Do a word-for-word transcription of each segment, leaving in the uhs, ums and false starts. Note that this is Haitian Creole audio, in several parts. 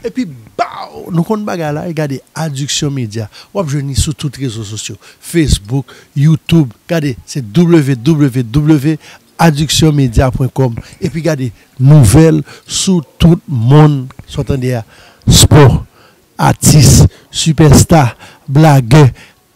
Epi, baw! Nou konn bagay la, e gade Addiction Media. W ap jwenn li sou tout rezo sosyo. Facebook, YouTube. Gade, se W W W addiction media point com. Epi gade, nouvèl sou tout mond, sa w tande a. Spò, atis, sipèsta, blagè,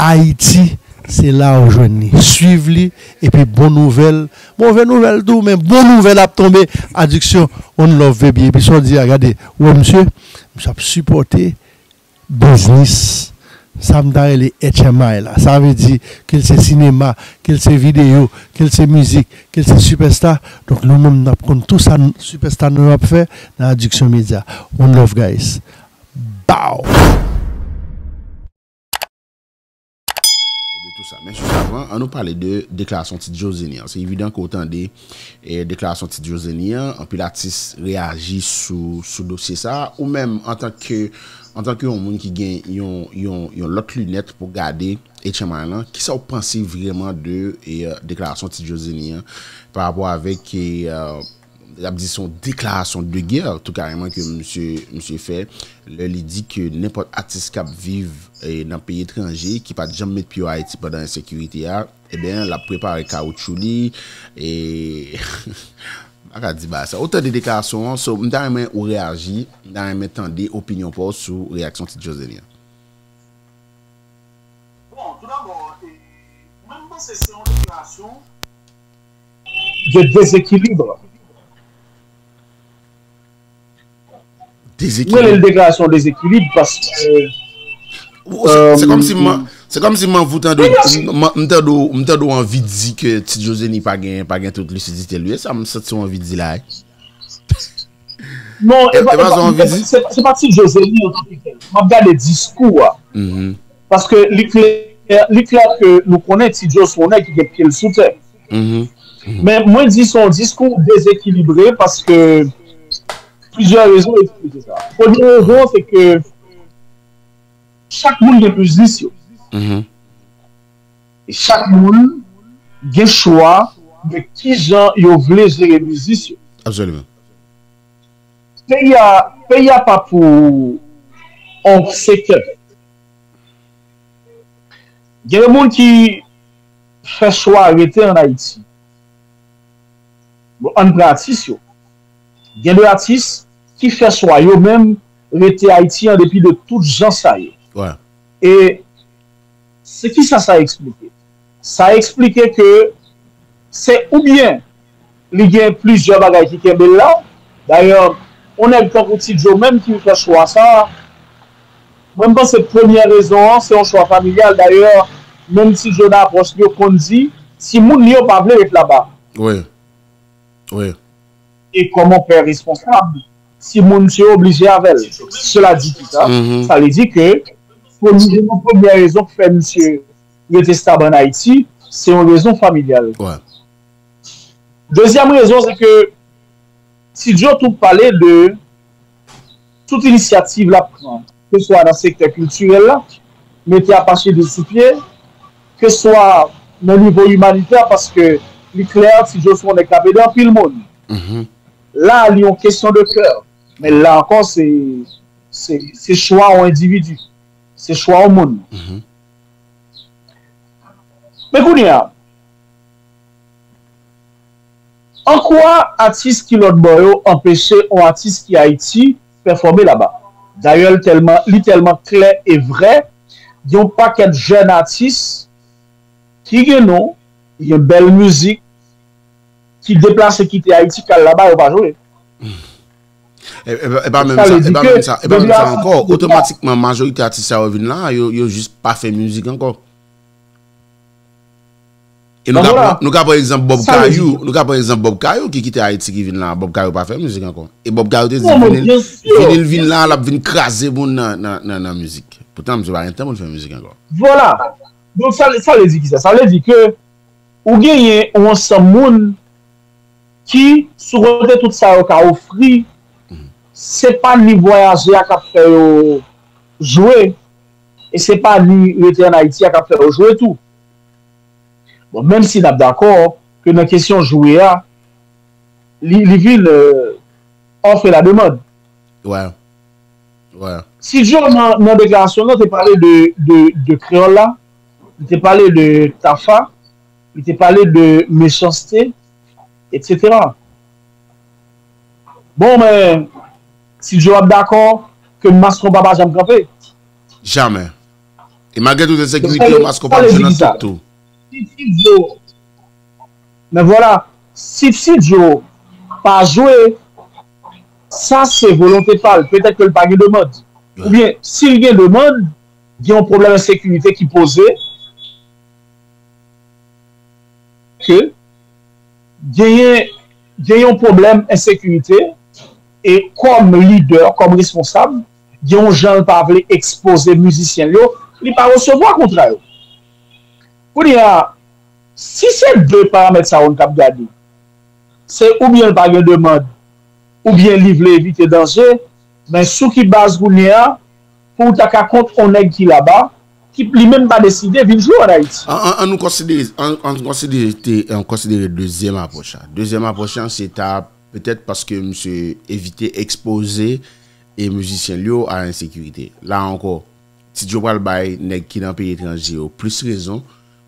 Ayiti, se la ou jwenn li. Swiv li, epi bon nouvèl, move nouvèl tou, men bon nouvèl ap tonbe. Addiction, one love, baby. Epi sa w di a, gade, ou wè misye, misye ap sipòte biznis. Sa m ta rele H M I la. Sa vle di, ke l se sinema, ke l se videyo, ke l se mizik, ke l se sipèsta. Donk, nou menm, n ap konn tou sa n-, sipèsta nou ap fè nan Addiction Media. One love, guys. Baw! De tou sa. Men sou sa, avan, ann nou pale de deklarasyon Ti Joe Zeni an. Se evidan ke w tande e deklarasyon Ti Joe Zeni an, anpil atis reyaji sou, sou dosye sa a. Ou menm, antanke, antanke yon moun ki gen yon, yon, yon lòt linèt pou gade H M I lan, kisa w panse vrèman de e, deklarasyon Ti Joe Zeni an pa rapò avèk e, y ap di se yon deklarasyon de gè, tou kareman, ke misye, misye fè, lè li di ke nenpòt atis k ap viv e, nan peyi etranje, ki pa t janm met pye yo Ayiti pandan ensekirite a, ebyen, l ap prepare kawoutchou li, e, m pa ka di bagay sa. Ou tande deklarasyon an, so, m ta renmen ou reyaji, m ta renmen tande opinyon pa w sou reyaksyon Ti Joe Zeni an. Bon, toudabò, e, mwen, m panse se yon deklarasyon de dezekilib. Mwen rele l deklarasyon dezekilib paske. Se kòmsi m, se kòmsi m anvi tande w, m tande w, m tande w anvi di ke Ti Joe Zeni pa gen, pa gen tout lisidite l wi. E sa m santi w anvi di la wi. Non, e pa, se pa Ti Joe Zeni antanke tèl. M ap gade diskou a. Paske li klè, li klè ke nou konnen Ti Joe se yon nèg ki gen pye l sou tè. Men mwen di se yon diskou dezekilibre paske plizyè rezon eksplike sa. Premye rezon se ke chak moun gen biznis yo. E chak moun gen chwa de kijan yo vle jere biznis yo. Absoliman. Peyi a, peyi a pa pou yon sektè. Gen de moun ki fè chwa rete ann Ayiti. Bon, ann pran atis yo. Gen de atis ki fè chwa yo menm rete Ayiti an depi de tout jan sa ye. E se kisa sa eksplike? Sa eksplike ke se oubyen li gen plizyè bagay ki kenbe l la. Dayè, yon nèg tankou Ti Joe menm ki fè chwa sa a, mwen m panse premyè rezon an se yon chwa familyal. Dayè, menm Ti Joe nan apwòch li yo konn di timoun li yo pa vle ret laba. E kòm yon pè responsab, timoun misye yo oblije avè l. Sela di ki sa, sa vle di ke premye, premyè rezon k fè misye rete stab ann Ayiti, se yon rezon familyal. Dezyèm rezon, se ke Ti Joe tou pale de tout inisyativ l ap pran, keswa nan sektè kiltirèl la, mete Apache Dil sou pye, keswa nan nivo imanitè, paske li klè, Ti Joe se yon nèg k ap ede anpil moun. La, li yon kesyon de kè. Men la ankò, se, se, se chwa yon endividi. Se chwa yon moun. Men kounye a, an kwa atis ki lòt bò yo anpeche yon atis ki Ayiti pèfòme laba? Dayè, li tèlman, li tèlman klè e vrè, gen yon pakèt jèn atis ki gen non, ki gen bèl mizik, ki deplase kite Ayiti k al laba, yo pa jwe. E pa menm sa, e pa menm sa, e pa menm sa ankò. Otomatikman, majorite atis sa yo vin la, yo, yo jis pa fè mizik ankò. E nou ka pran, nou ka pran egzanp Bob Kayou, nou ka pran egzanp Bob Kayou ki kite Ayiti ki vin la, Bob Kayou pa fè mizik ankò. E Bob Kayou te di vini l vin la, l ap vin kraze moun nan, nan, nan, nan mizik. Poutan misye pa gen tan pou l fè mizik ankò. Vwala. Donk sa, sa vle di ki sa? Sa vle di ke ou genyen yon ansanm moun ki, sou kote tout sa yo ka ofri, se pa ni vwayaje a k ap fè yo jwe, e se pa ni rete ann Ayiti a k ap fè yo jwe tou. Bon, menm si n ap dakò ke nan kesyon jwe a, li, li vin, euh, offre et la demande. Ti Djo nan, nan deklarasyon nan te pale de, de, de kreyòl la, li te pale de Tafa, li te pale de mechanste, etsetera. Bon, men, Ti Djo ap dakò ke Mass Konpa pa janm kanpe. Jamè. E malgre tout ensekirite yo, Mass Konpa ap jwe nan tout tou. Men vwala, si Ti Djo pa jwe, sa se volonte pa l. Petèt ke l pa gen demann. Oubyen, si l gen demann, gen yon pwoblèm ensekirite ki poze. Ke genyen, gen yon pwoblèm ensekirite e kòm lidè, kòm responsab, gen yon jan l pa vle ekspoze mizisyen l yo, li pa resevwa kontra yo. Kounye a, si se de paramèt sa yo n k ap gade, se oubyen l pa gen demann, oubyen li vle evite danje, men sou ki baz kounye a, pou w ta ka kont yon nèg ki laba, ki li menm pa deside vin jwe ann Ayiti. An, an, an nou konsidere, an, an konsidere, te, an konsidere dezyèm apwòch la. Dezyèm apwòch la, se ta petèt paske misye evite ekspoze e mizisyen l yo a ensekirite. La ankò, Ti Djo pral bay nèg ki nan peyi etranje yo plis rezon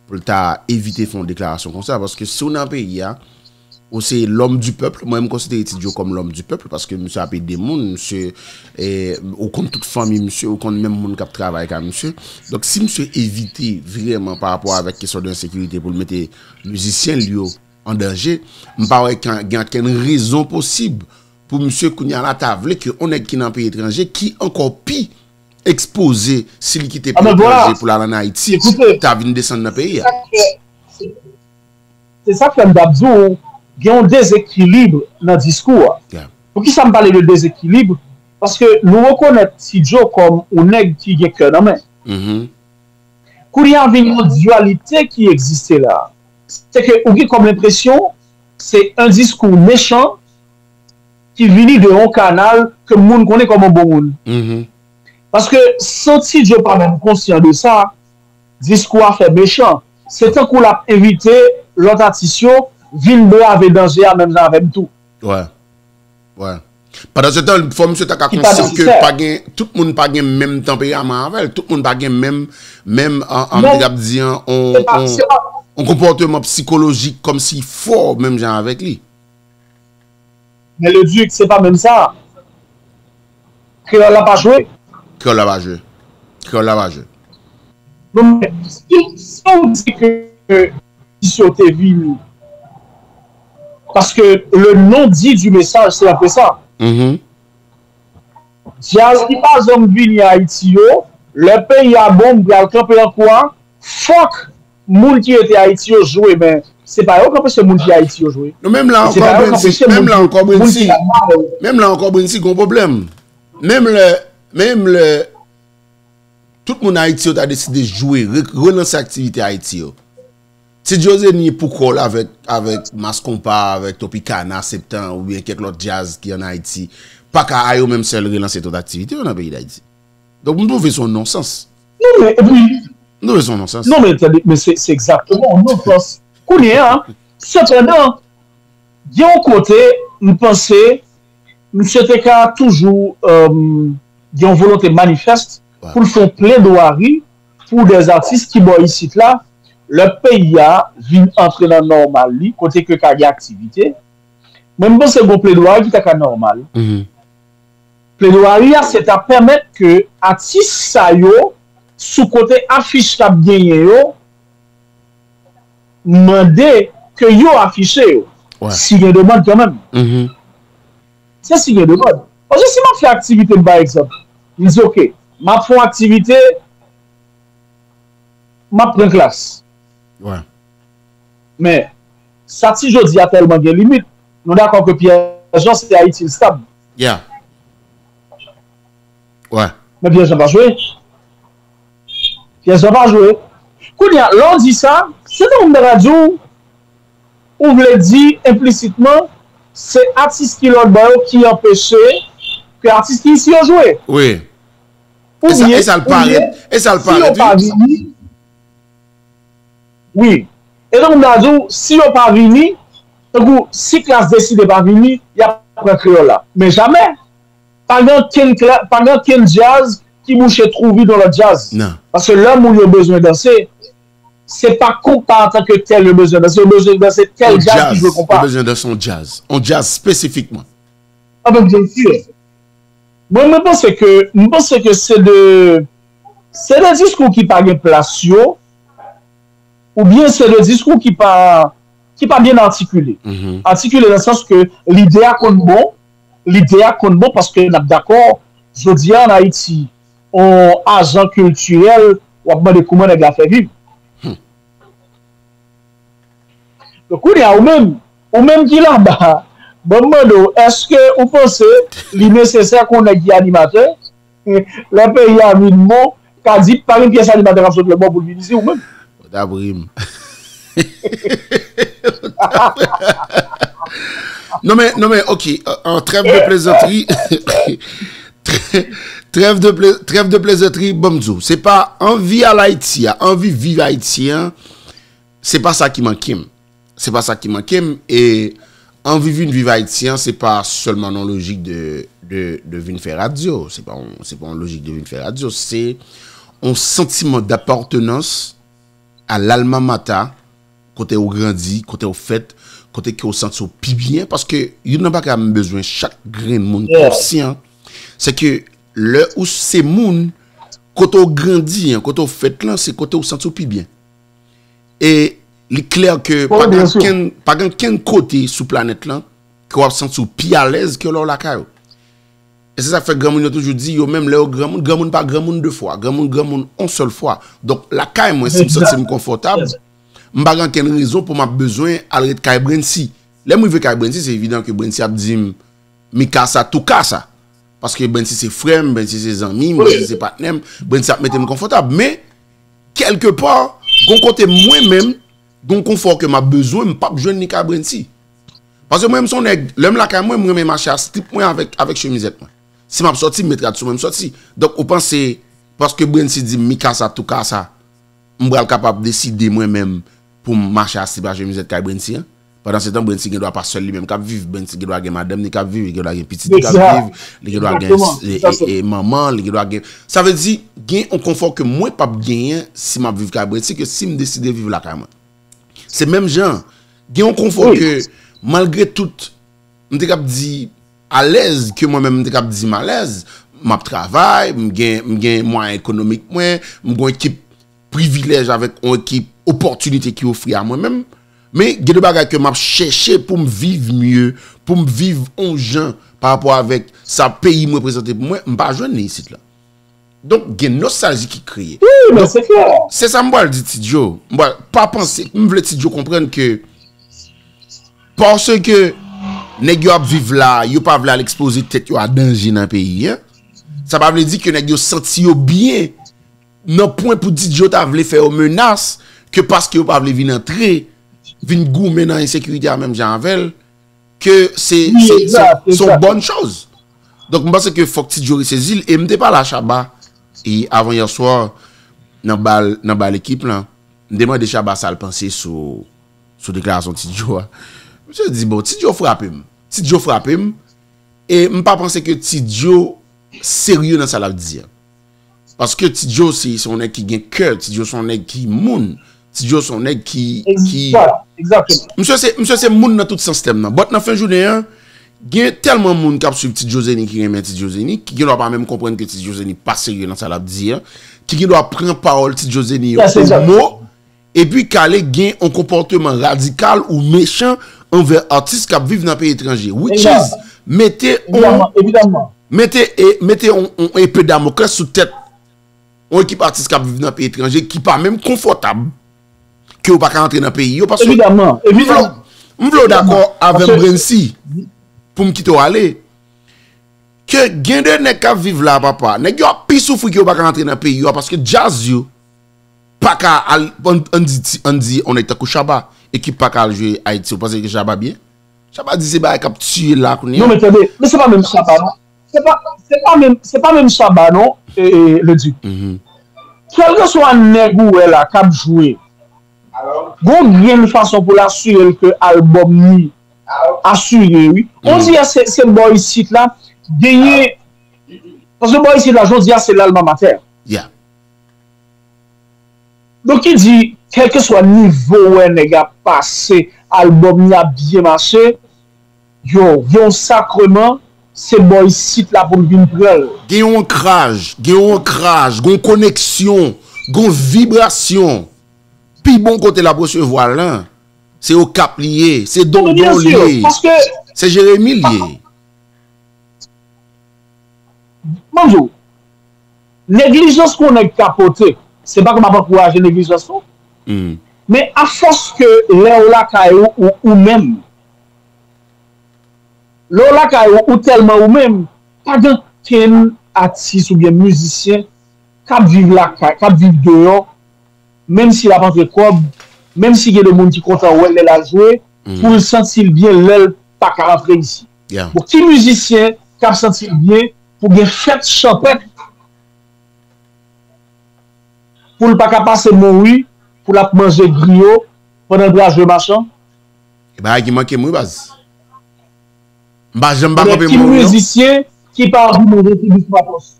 pou l ta evite fè yon deklarasyon konsa. Paske si w nan peyi a, ou se l'homme du peuple, mwen m konsidere Ti Djo kòm l'homme du peuple, paske misye ap ede moun, misye, eh, ou konn tout fanmi misye, ou konn menm moun k ap travay kay misye. Donk si misye evite vrèman pa rapò avèk kesyon de ensekirite pou l mete mizisyen l yo an danje, m pa wè gen, gen okenn rezon posib pou misye kounye a la ta vle ke yon nèg ki nan peyi etranje, ki ankò pi ekspoze si li kite peyi etranje pou l al ann Ayiti, ta vin desann nan peyi a. Se sa k fè m t ap di w, gen yon dezekilib nan diskou a. Poukisa m pale de dezekilib? Paske nou rekonèt Ti Djo kòm yon nèg ki gen kè nan men. Kounye a vin yon dyalite ki egziste la. Se ke ou gen kòm lenpresyon se yon diskou mechan ki vini de yon kanal ke moun konnen kòm yon bon moun. Paske san Ti Djo pa menm konsyan de sa, diskou a fè mechan. Se tankou l ap envite lòt atis yo vin brave danje a menm jan avè m tou. Wè. Wè. Pandan se tan, fò misye ta ka konsyan ke pa gen, tout moun pa gen menm tanperaman avè l, tout moun pa gen menm, menm, an, an, m te ap di an, on, on, on konpòteman psikolojik kòmsi fò menm jan avèk li. Men Leduc, se pa menm sa. Kreyòl la pa jwe. Kreyòl la pa jwe. Kreyòl la pa jwe. Non, men, si, si w di ke, ke si yo te vini, paske le non-dit du message, se anpe sa. Djaz ki pa janm vini Ayiti yo, lè peyi a bon, m pral kanpe an kwa, fòk moun ki rete Ayiti yo jwe, men se pa yo k anpeche moun ki Ayiti yo jwe. Non, menm la ankò, Brency, menm la ankò, Brency, menm la ankò, Brency, gon pwoblèm. Menm lè, menm lè, tout moun Ayiti yo ta deside jwe, re-, relanse aktivite Ayiti yo. Ti Djozeni pou kò l avèk, avèk Mass Konpa, avèk Tropicana, Septan, oubyen kèk lòt djaz ki ann Ayiti, pa ka a yo menm sèl relanse tout aktivite yo nan peyi Dayiti. Donk, m twouve se yon nonsans. Non, men, epi, m twouve se yon nonsans. Non, men, tande, men se, se egzakteman yon nonsans. Kounye a, sepandan, gen yon kote, m panse, misye te ka toujou, euh, gen yon volonte manifès pou l fè yon pledwari pou dè atis ki bò isit la, lè peyi a vin antre nan nòmal li, kote ke ka gen aktivite. Mwen, m panse gon pledwari ki ta ka nòmal. Pledwari a, se ta pèmèt ke atis sa yo, sou kote afich k ap genyen yo, mande ke yo afiche yo. Si gen demann kanmenm. Se si gen demann. Paske si m ap fè aktivite m, pa egzanp, m di, oke, m ap fè yon aktivite, m ap pran klas. Men, sa Ti Djo di a tèlman gen limit. Nou dakò ke Pyè Jan se Ayiti l stab. Men Pyè Jan pa jwe. Pyè Jan pa jwe. Kounye a, lè w di sa, se tankou m ta ka di w, ou vle di enplisitman, se atis ki lòtbò yo ki anpeche ke atis ki isi yo jwe. Wi. E sa, e sa l parèt, e sa l parèt, wi. Wi. E tankou m ta di w, si yo pa vini, tankou si klas deside pa vini, y ap pran kreyòl la. Men jamè. Pa gen ankenn kla- pa gen ankenn djaz ki mouche twouvi nan lòt djaz. Non. Paske lè moun yo bezwen danse, se pa konpa antanke tèl yo bezwen danse, yo bezwen danse tèl On djaz ki jazz. jwe Yo konpa. Bezwen danse on jazz. On jazz spesifikman. Anben, byen si. Mwen, mwen panse ke, mwen panse ke se de, se de diskou ki pa gen plas yo, oubyen se de diskou ki pa, ki pa byen atikile. Atikile nan sans ke lide a konn bon, lide a konn bon paske n ap dakò, jodi a an Ayiti, on ajan kiltirèl, w ap mande kouman nèg la fè viv. Donk, kounye a, ou menm, ou menm ki laba, ban m mande w, èske ou panse li nesesè ke yon nèg ki animatè, lè peyi a vin bon, ka di pa gen pyès animatè k ap sot lòtbò pou l vin isi ou menm? Ou t ap ri m. Non men, non men, ok, an trêve de plezantri, trêve de, ple, trêve de plezantri, ban m di w, se pa anvi al Ayiti a, anvi viv Ayiti an, se pa sa ki manke m. Se pa sa ki manke m, e anvi vin viv Ayiti an, se pa sèlman nan lojik de, de, de vin fè radyo, se pa yon, se pa yon lojik de vin fè radyo, se yon santiman d'apartenance à l'alma mater, kote ou grandi, kote ou fèt, kote ke ou santi ou pi byen, paske youn nan bagay m bezwen chak grenn moun konsyan, se ke lè ou se moun, kote ou grandi an, kote ou fèt lan, se kote ou santi ou pi byen. E li klè ke pa gen kenn, pa gen kenn kote sou planèt lan ke w ap santi w pi alèz ke lè w lakay ou. E se sa k fè granmoun yo toujou di, yo menm lè yo granmoun, granmoun pa granmoun de fwa, granmoun granmoun on sèl fwa. Donk lakay mwen, si m santi m konfòtab, m pa gen kenn rezon pou m ap bezwen al ret kay Brency. Lè m rive kay Brency, se evidan ke Brency ap di m, mi casa, tu casa. Paske Brency se frè m, Brency se zanmi m, Brency se patnè m, Brency ap mete m konfòtab. Men, kèlkepa, gon kote mwen menm, gon konfò ke m ap bezwen, m p ap jwenn li kay Brency. Paske mwen menm se yon nèg, lè m lakay mwen, m renmen mache a slip mwen avèk, avèk chemizèt mwen. Si m ap sòti, m met rad sou mwen, m sòti. Donk, ou panse, paske Brency di m mi casa, tu casa, m pral kapab deside mwen menm pou m mache a slip a chemizèt kay Brency an? Pandan se tan, Brency gen dwa pa sèl li menm k ap viv, Brency gen dwa gen madanm li k ap viv, li gen dwa gen pitit li k ap viv, li gen dwa gen e, e, e manman, li gen dwa gen. Sa vle di, gen yon konfò ke mwen p ap genyen si m ap viv kay Brency ke si m deside viv lakay mwen. Se menm jan, gen yon konfò ke, malgre tout, m te kab di alèz, ke mwen menm m te kab di m alèz, m ap travay, m gen, m gen mwayen ekonomik mwen, m gen yon ekip privilèj avèk yon ekip opòtinite ki ofri a mwen menm. Men gen de bagay ke m ap chèche pou m viv mye, pou m viv yon jan pa rapò avèk sa peyi m reprezante pou mwen, m pa jwenn li isit la. Donk, gen nostalji ki kreye. Wi, men se klè. Se sa m pral di Ti Djo. M pral, pa panse, m vle Ti Djo konprann ke paske nèg yo ap viv la, yo pa vle al ekspoze tèt yo a danje nan peyi an. Sa pa vle di ke nèg yo santi yo byen nan pwen pou Ti Djo ta vle fè yo menas ke paske yo pa vle vin antre, vin goumen nan ensekirite a menm jan avè l, ke se se se se yon bòn choz. Donk, m panse ke fòk Ti Djo resezi l. E m te pale a Shabba e avan yè swa nan bal, nan bal ekip lan. M te mande Shabba sa l panse sou, sou deklarasyon Ti Djo a. Misye di, bon, Ti Djo frape m. Ti Djo frape m. E m pa panse ke Ti Djo serye nan sa l ap di a. Paske Ti Djo se se yon nèg ki gen kè, Ti Djo se yon nèg ki moun, Ti Djo se yon nèg ki ki Egzakteman. Misye se, misye se moun nan tout sans tèm nan. But nan fen jounen an, gen tèlman moun k ap swiv Ti Djo Zeni ki renmen Ti Djo Zeni, ki gen dwa pa menm konprann ke Ti Djo Zeni pa serye nan sa l ap di a, ki gen dwa pran pawòl Ti Djo Zeni yo o mo, epi k ale gen yon konpòteman radikal ou mechan anvè atis k ap viv nan peyi etranje. Which is, mete yon mete e mete yon, yon epe Damoclès sou tèt yon ekip atis k ap viv nan peyi etranje ki pa menm konfòtab ke yo pa ka antre nan peyi yo. Paske m vle w dakò avè m, Brency, pou m kite w ale, ke gen de nèg k ap viv la, papa, nèg yo ap pi soufri ke yo pa ka antre nan peyi yo a, paske djaz yo pa ka al, ann, ann di, ann di yon nèg tankou Shabba, ekip pa ka al jwe Ayiti, ou panse ke Shabba byen? Shabba di se bagay k ap tiye l la kounye a. Non, men tande, men se pa menm Shabba non. Se pa, se pa menm, se pa menm Shabba non, e, e, Ledi. Kèlkeswa nèg ou wè la k ap jwe, gon grenn fason pou l asire l ke albòm li asire, wi. On dirè se, se bò isit la, genyen Paske bò isit la, jodi a, se lalma matè. Yeah. Donk, ki di, kèlkeswa nivo ou wè nèg ap pase, albòm li ap byen mache, yo, gen yon sakreman, se bò isit la pou l vin pran l. Gen yon ankraj, gen yon ankraj, gen yon koneksyon, gen yon vibrasyon. Pi bon kote l ap resevwa l lan, se Okap li ye, se Dondon li ye, se Jeremi li ye. Mwen di w, neglijans ke yon nèg ka pote, se pa ke m ap ankouraje neglijans non. Men afòs ke lè w lakay ou, ou, ou menm, lè w lakay ou, ou tèlman ou menm, pa gen kenn atis oubyen mizisyen k ap viv lakay, k ap viv deyò, menm si l ap antre kòb, menm si gen de moun ki kontan wè l lè l al jwe, pou l santi l byen lè l pa ka antre isi. Bon, ki mizisyen k ap santi l byen pou gen fèt chanpèt, pou l pa ka pase Monwi, pou l ap manje griyo pandan l pral jwe machan? E bagay ki manke m wi baz. M pa janm pa kanpe Monwi non. Ki mizisyen ki pa anvi manje ti dous papòs?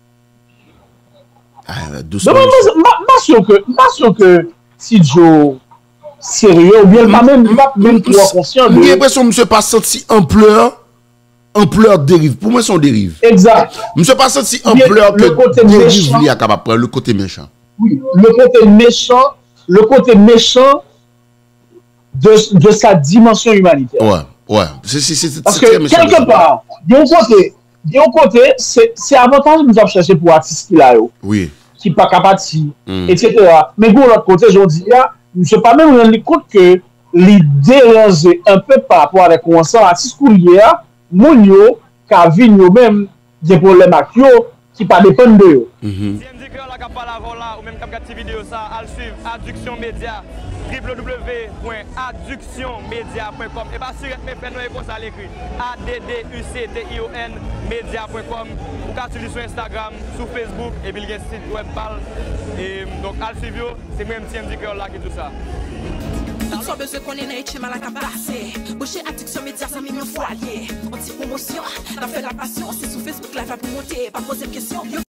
Dousman mesye. M pa si ke, m pa si ke Ti Djo serye oubyen l pa menm, li pa menm twò konsyan de. M gen enpresyon misye pa santi anplè, anplè deriv. Pou mwen se yon deriv. Egzak. Misye pa santi anplè ke deriv li a kapab pran, le kote mechan. Wi, le kote mechan, le kote mechan de, de sa dimansyon imanitè. Wè, wè. Se, se, se, se, Paske kèlkepa, gen yon kote, gen yon kote, se, se avantaj nou t ap chèche pou atis ki la yo. Wi. Ki pa ka pati, etsetera. Men gen yon lòt kote, jodi a, misye pa menm rann li kont ke li deranje enpe pa rapò avèk yon ansanm atis kounye a, moun yo ka vin yo menm gen pwoblèm ak yo ki pa depann de yo. T M D Kreyòl la k ap pale avè w la, ou menm k ap gad ti videyo sa, al swiv Adduction Media, w w w pwen adduction media pwen com. E pa sirèt men fè non e konsa l ekri, A D D U C T I O N media pwen com. Ou ka swiv li sou Instagram, sou Facebook, epi l gen sit wèb pa l. E, donk, al swiv yo. Se mwen menm T M D Kreyòl la ki di w sa. Tout sa w bezwen konnen nan H M A la k ap pase. Branche Adduction Media zanmi m yon fwa l ye. Yon ti pwomosyon, n ap fè l ak pasyon. Se sou Facebook Live la pou moute, pa poze m kesyon.